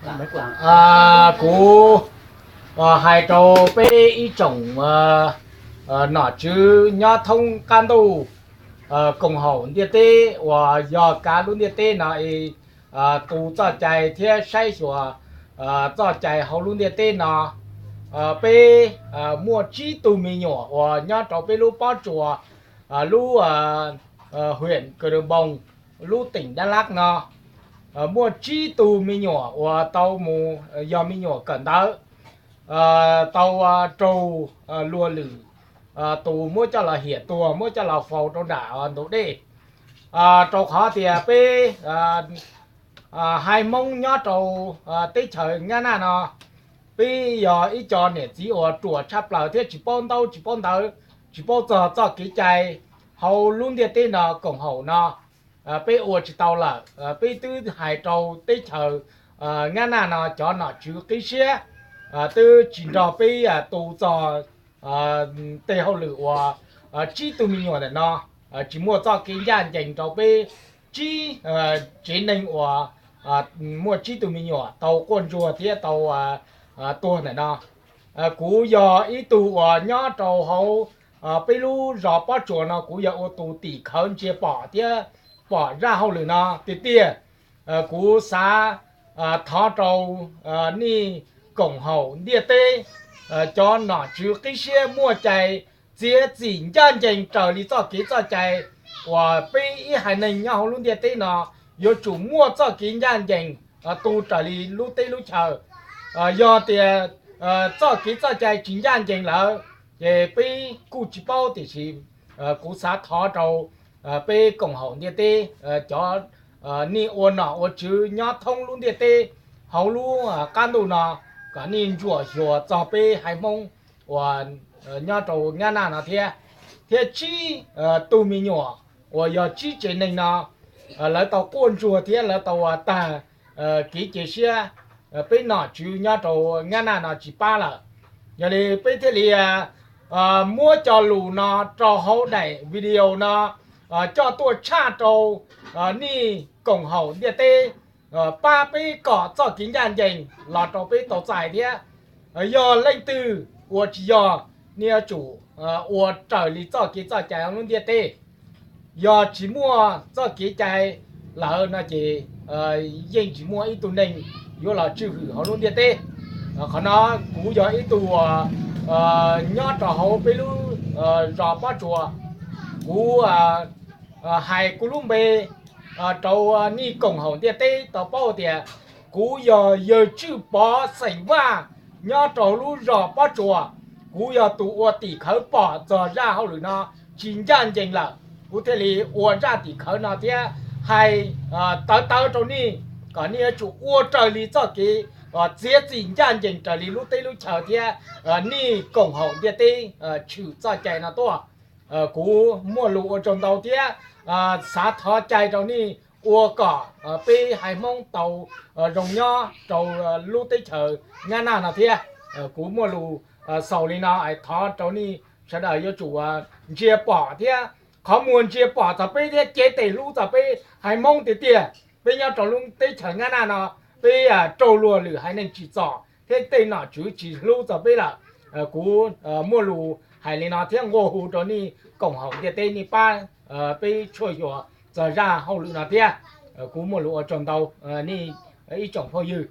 Kuv hais rau peb ib tsoom nom tswv nyob thoob qab ntuj, koom haum ntiaj teb uas yog kav lub ntiaj teb no, tus txoj cai thiab saib xyuas txoj cai hauv lub ntiaj teb no. Peb muaj tsib tug me nyuam uas nyob rau peb lub pob tsuas, lub hwm Ka Doo Npoo, lub teem Dab Lab no, muaj tsib tug me nyuam uas tau mus yog me nyuam kawm ntawv, tau raug luag lwm tus muab coj los hiam tuag, muab coj los faus rau nram ntug dej. Rau qhov tias peb haiv Hmoob nyob rau teb chaws Nyab Laj no, peb yog ib co niam txiv uas ruam tshaj plaws thiab tsis paub ntaub tsis paub ntawv, tsis paub txog txoj kev cai hauv lub ntiaj teb no koom haum no, peb ua tsis tau lawm. Peb twb hais rau teb chaws Nyab Laj no cov nom tswv qib siab twb tsis nrog peb tu txog tej hauj lwm uas tsib tug me nyuam ntawm no tsis muaj txoj kev ncaj ncees rau peb tsib tsev neeg uas muaj tsib tug me nyuam tau quaj ntsuag thiab tau tuag ntawm no. Kuv yog ib tug uas nyob rau hauv peb lub zos Pob Tsuas no, kuv yog ua tus tim khawv ntsia pom thiab pom zaj hauj lwm no tiag tiag. Kuv xav thov rau nej koom haum ntiaj teb, cov nom tswv qib siab muaj cai txiav txim ncaj ncees raws li txoj kev txoj cai uas peb ib haiv neeg nyob hauv lub ntiaj teb no yuav tsum muaj txoj kev ncaj ncees tu raws li lub teb lub chaw. Yog tias txoj kev txoj cai tsis ncaj ncees lawm, ces peb kuj tsis paub, tiam sis kuv xav thov rau peb koom haum ntiaj teb, cov nej ua nom ua tswv nyob thoob lub ntiaj teb, hauv lub qab ntuj no, kom nej ntsuam xyuas txog peb haiv Hmoob uas nyob rau Nyab Laj no thiab, thiab tsib tug me nyuam uas yog tsib tsev neeg no, lawv tau quaj ntsuag thiab lawv tau tag kev cia siab, peb nom tswv nyob rau Nyab Laj no tsis pab lawm. Yog li peb thiaj li muab cov lus no rau hauv daim video no coj tuaj tshaj rau nej koom haum ntiaj teb, pab peb kom txoj kev ncaj ncees los rau peb tau txais thiab. Yog leej twg ua tsis yog, nej yuav tsum ua raws li txoj kev txoj cai hauv lub ntiaj teb. Yog tsis muaj txoj kev cai lawm no ces yeej tsis muaj ib tug neeg yuav los tswj hwm hauv lub ntiaj teb. Qhov no kuv yog ib tug nyob rau hauv peb lub zos Pob Tsuas, kuv hais kuv lub npe rau nej koom haum ntiaj teb tau paub tias kuv yog yawg Tswj Pov xeem Vaj nyob rau lub zos Pob Tsuas. Kuv yog tus ua tim khawv pom txog zaj hauj lwm no tsis ncaj ncees lawm, kuv thiaj li ua zaj tim khawv no thiab hais tawv tawv rau nej kom nej yuav tsum ua raws li txoj kev txiav txim ncaj ncees raws li lub teb lub chaw thiab nej koom haum ntiaj teb tshwm txoj cai no tuaj. Kuv muaj lus ua tsaug ntau thiab xav thov cai rau nej ua kom peb haiv Hmoob tau zoo nyob rau lub teb chaws Nyab Laj no thiab. Kuv muaj lus xaus li no, thov rau nej sawv daws yuav tsum ntsia pom thiab qhov muag ntsia pom txog peb thiab cev tes hlub txog peb haiv Hmoob tiag tiag. Peb nyob rau lub teb chaws Nyab Laj no, peb raug luag lwm haiv neeg tsim txom thiab tej nom tswv tsis hlub txog peb lawm. Kuv muaj lus hais li no thiab nqua hu rau nej koom haum ntiaj teb nej pab peb tshuaj xyuas txog zaj hauj lwm no thiab. Kuv muaj lus ua tsaug ntau nej ib tsoom phooj ywg.